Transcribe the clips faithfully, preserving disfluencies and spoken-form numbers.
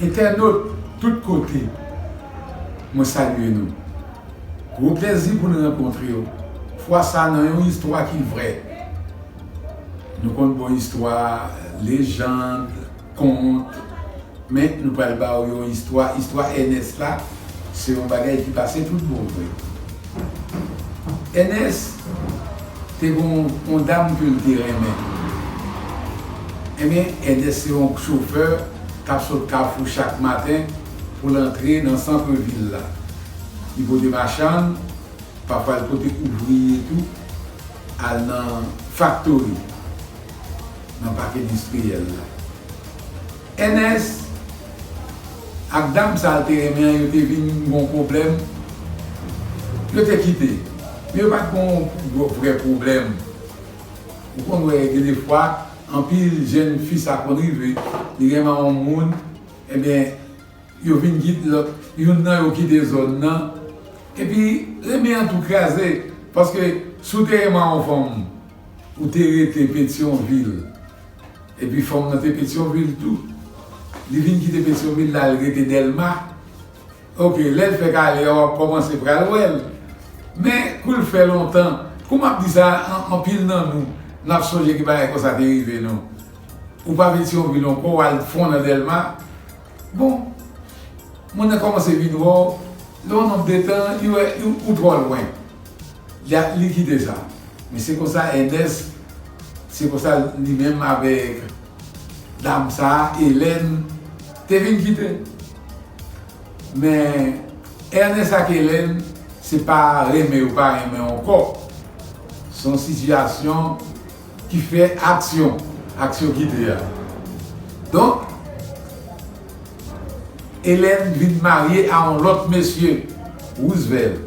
Entènot tout kote, mwen salye nou. Gwo plèzi pou n rankontre w. Fwa sa nan yon istwa ki vrè. Nou konn bon istwa, lejann, kont, men nou pral ba w yon istwa. Istwa Ernest la, se yon bagay ki pase tout bon vre. Ernest te gon yon dam ke l te renmen. Ebyen, Ernest se yon chofè k ap sot Kafou chak maten pou l antre nan sant vil la. Li pote machann, pafwa l pote ouvriye tou, al nan faktori, nan pak endistriyèl la. Ernest ak dam sa l te renmen an, yo te vin gon pwoblèm, yo te kite. Men yo pa t gon gwo vrè pwoblèm. Ou konn wè gen de fwa, anpil jèn fi sa konn rive, li renmen yon moun, ebyen, yo vin kite lòt, youn nan yo kite zòn nan, epi renmen an tou kraze, paske si w te renmen yon fanm, ou te rete Petyonvil, epi fanm nan te Petyonvil tou, li vin kite Petyonvil la, l rete Dèlma. Oke, lè l fè kalè a, w ap kòmanse pral wè l. Men, kou l fè lontan, kou m ap di sa, an- anpil nan nou, n ap sonje ki bagay konsa te rive nou. Ou pa Petyonvil ankò, w al fon nan Dèlma. Bon, moun nan kòmanse vin wè w, lè yon nonb de tan, li wè ou, ou twò lwen. Li a- li kite sa. Men se konsa Ernest, se konsa li menm avèk dam sa a, Hélène, te vin kite. Men Ernest ak Hélène, se pa renmen yo pa renmen ankò. Se yon sitiyasyon ki fè aksyon, aksyon kite a. Donk, Hélène vin marye a yon lòt mesye, Roosevelt.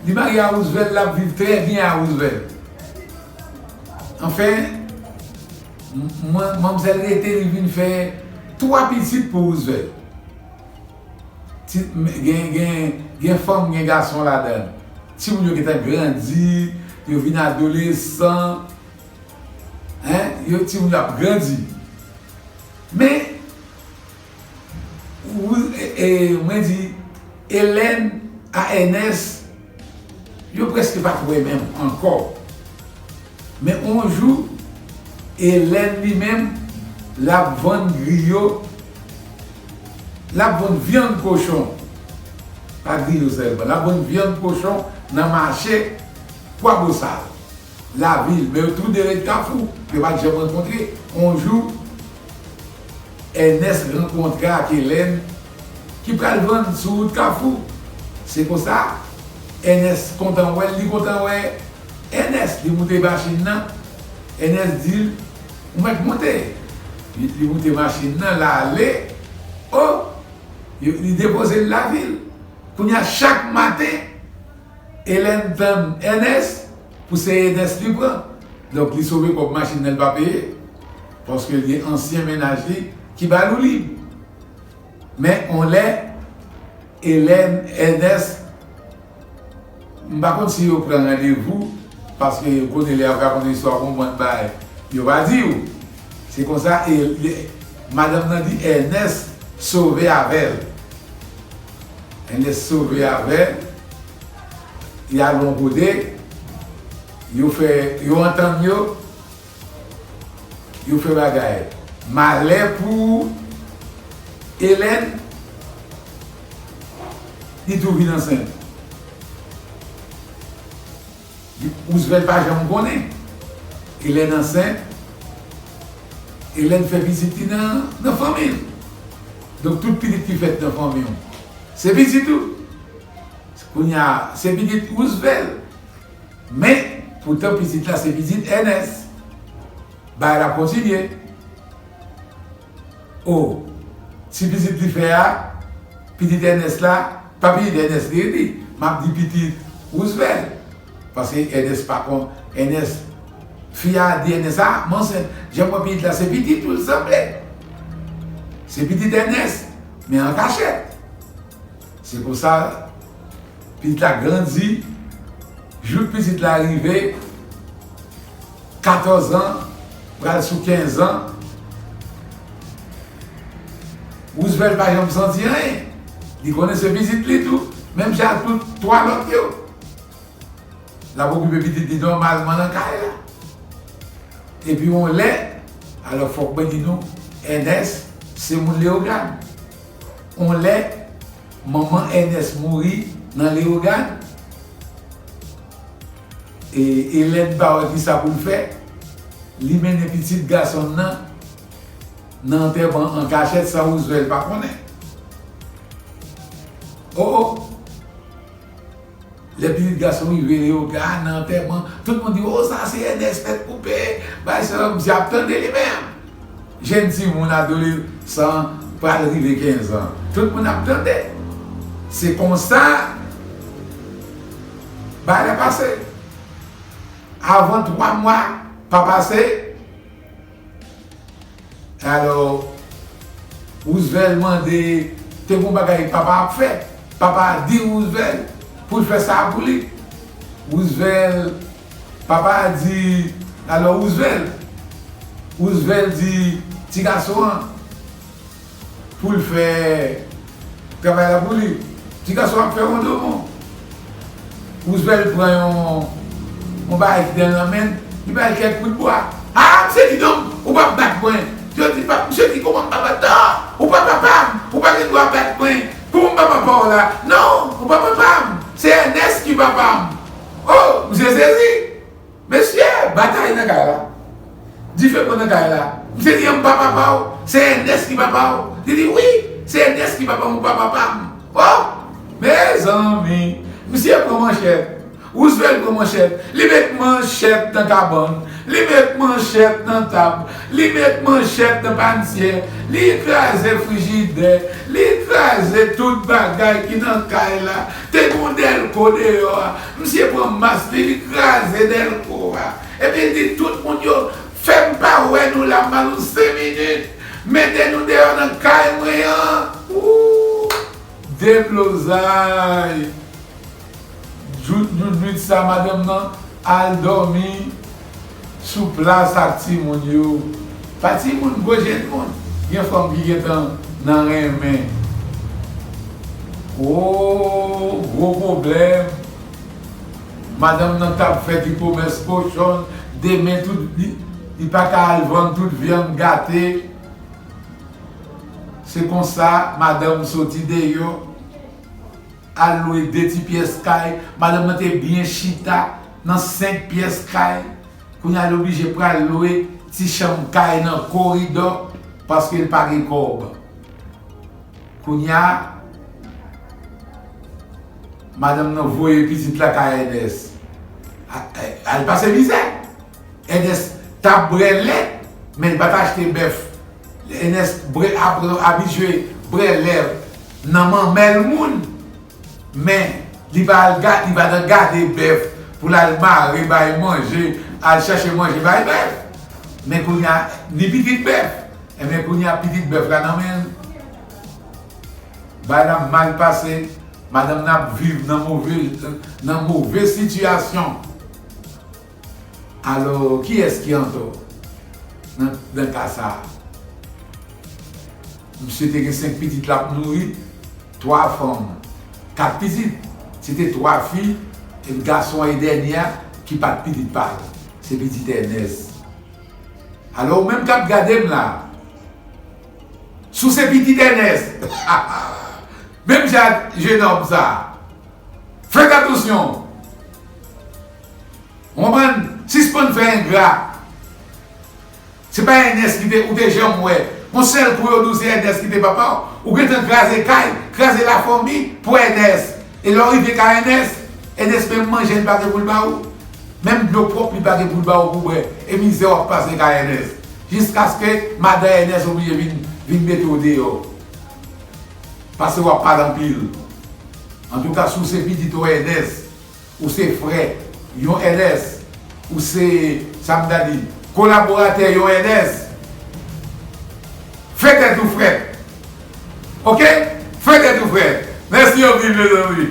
Li marye a Roosevelt, l ap viv trè byen a Roosevelt. Anfen, m- mwen, manmzèl rete, li vin fè twa pitit pou Roosevelt. Ti- m- gen, gen, gen fanm, gen gason ladan l. Timoun yo gentan grandi, yo vin adolesan, en, yo, timoun yo ap grandi. Men, ou- e- e- mwen di, Hélène a Ernest, yo prèske pa t wè menm ankò. Men on jou, Hélène li menm, l ap vann griyo, l ap vann vyann kochon. Pa griyo sèlman, l ap vann vyann kochon nan mache Kwabosal, lavil. Men yo tou de ret Kafou, yo pa t janm rankontre. On jou, Ernest rankontre ak Hélène ki pral vann sou wout Kafou. Se konsa, Ernest kontan wè l, li kontan wè Ernest. Li moute machin nan, Ernest di l, ou mèt moute. Li, li moute machin nan, l ale. O! Yo- li depoze l lavil. Kounye a, chak maten, Hélène tann Ernest pou se Ernest li pran. Donk, li sove kòb machin nan, li pa peye. Paske li gen ansyen mennaj li ki ba l woulib. Men, on lè, Hélène, Ernest, m pa konn si yo pran randevou, paske yo konnen lè y ap rakonte istwa, w konprann bagay, yo pa di w. Se konsa, e, e, madanm nan di Ernest sove avè l. Ernest sove avè l, y al yon kote, yo fè, yo antann yo, yo fè bagay. Malè pou Hélène, li tou vin ansent. Roosevelt pa janm konnen. Hélène ansent, Hélène fè pitit li nan, nan fanmi l. Donk, tout pitit ki fèt nan fanmi w, se pitit ou. Kounye a, se pitit Roosevelt. Men, poutan, pitit la se pitit Ernest. Bagay la kontinye. O, ti pitit li fè a, pitit Ernest la, pa pitit Ernest li ye di, m ap di pitit Roosevelt. Paske Ernest pa konn, Ernest, fi a di Ernest, a, m ansent, jan m wè pitit la, se pitit ou l sanble. Se pitit Ernest, men an kachèt. Se konsa, pitit la grandi, jouk pitit la rive katòz an, pral sou kenz an, Roosevelt pa janm santi anyen. Li konnen se pitit li tou, menm jan ak tout twa lòt yo. L ap okipe pitit li nòmalman nan kay la. Epi yon lè, alò fòk mwen di nou, Ernest se moun Leyogàn. Yon lè, manman Ernest mouri nan Leyogàn. E, e Hélène pa wè kisa pou l fè, li mennen pitit gason l nan, nan antèman an kachèt san Roosevelt pa konnen. O, o! Lè pitit gason rive Leyogàn nan antèman, tout moun di, o, sa se Ernest tèt koupe, bay sa, misye ap tande li menm. Jèn timoun adolesan pral rive kenz an. Tout moun ap tande. Se konsa bagay la pase. Avan twa mwa pa pase, alò, Roosevelt mande, te gon bagay papa ap fè. Papa a di Roosevelt pou l fè sa pou li. Roosevelt, papa a di, alò Roosevelt, Roosevelt di ti gason an pou l fè travay la pou li. Ti gason ap fè wondonmon. Roosevelt pran yon, yon bagay ki te nan men l, li ba l kèk kout bwa. A, misye di, non, ou p ap bat mwen. Misye di, pa, misye di, kòman m pa bat, non, ou pa papa m, ou pa gen dwa bat mwen. Kòman m pa papa w la? Non, ou pa papa m. Se Ernest ki papa m. O, misye sezi. Mesye, batay nan kay la. Dife pran nan kay la. Misye di, m pa papa w, se Ernest ki papa w. Li di, wi, se Ernest ki papa m, ou pa papa m. O, mezanmi, misye pran manchèt. Roosevelt pran manchèt. Li met manchèt nan kabann. Li met manchèt nan tab. Li met manchèt nan patyè. Li kraze frijidè. Li kraze tout bagay ki nan kay la. Te gon dèlko deyò a. Misye pran mas li, li kraze dèlko a. Epi l di tout moun yo, fè m pa wè nou la, m ba nou senk minit. Mete nou deyò nan kay mwen an. Ou! Deblozay! Jou, jou nwit sa, madanm nan al dòmi sou plas ak timoun yo. Pa timoun, gwo jèn moun. Gen fanm ki gentan nan renmen. O, gwo pwoblèm. Madanm nan t ap fè ti komès kochon, demen tout, li, li pa ka al vann tout vyann gate. Se konsa, madanm soti deyò, al lwe de ti pyès kay. Madanm nan te byen chita nan senk pyès kay. Kounye a, li oblije pral lwe ti chanm kay nan koridò, paske l pa gen kòb. Kounye a, madanm nan voye pitit la kay Ernest. A, a, al pase mizè. Ernest t ap brè lèt, men li pa t achte bèf. Ernest brè, ap, abitye brè lèt nan manmèl moun, men li pa al ga-, li pa t al gade bèf pou l al mare bay manje, al chache manje bay bèf. Men kounye a, ni pitit bèf. Enben, kounye a, pitit bèf la nan men l. Bagay la mal pase, madanm nan ap viv nan move, nan move sitiyasyon. Alò, kiyès ki antò nan, nan ka sa a? Misye te gen senk pitit l ap nouri, twa fanm, kat pitit. Se te twa fi, epi gason an e dènye a ki pa t pitit pa l. Se pitit Ernest. Alò, ou menm k ap gade m la, si w se pitit Ernest, menm jan ak jenòm sa, fè atansyon. Ou konprann? Sispann fè engra. Se pa Ernest ki te, ou te janm wè. Yon sèl kou yo di w se Ernest ki te papa w. Ou gentan kraze kay, kraze lafanmi pou Ernest. E lè w rive kay Ernest, Ernest menm manje li pa gen pou l ba ou. Menm dlo pwòp li pa gen pou l ba ou pou bwè. E mizè w ap pase kay Ernest. Jiskaske madan Ernest oblije vin, vin mete w deyò. Paske w ap pale anpil. Antouka, si w se pitit yon Ernest, ou se frè yon Ernest, ou se, sa m ta di, kolaboratè yon Ernest, fè tèt ou frèt. Oke? Fè tèt ou frèt. Mèsi anpil, mezanmi.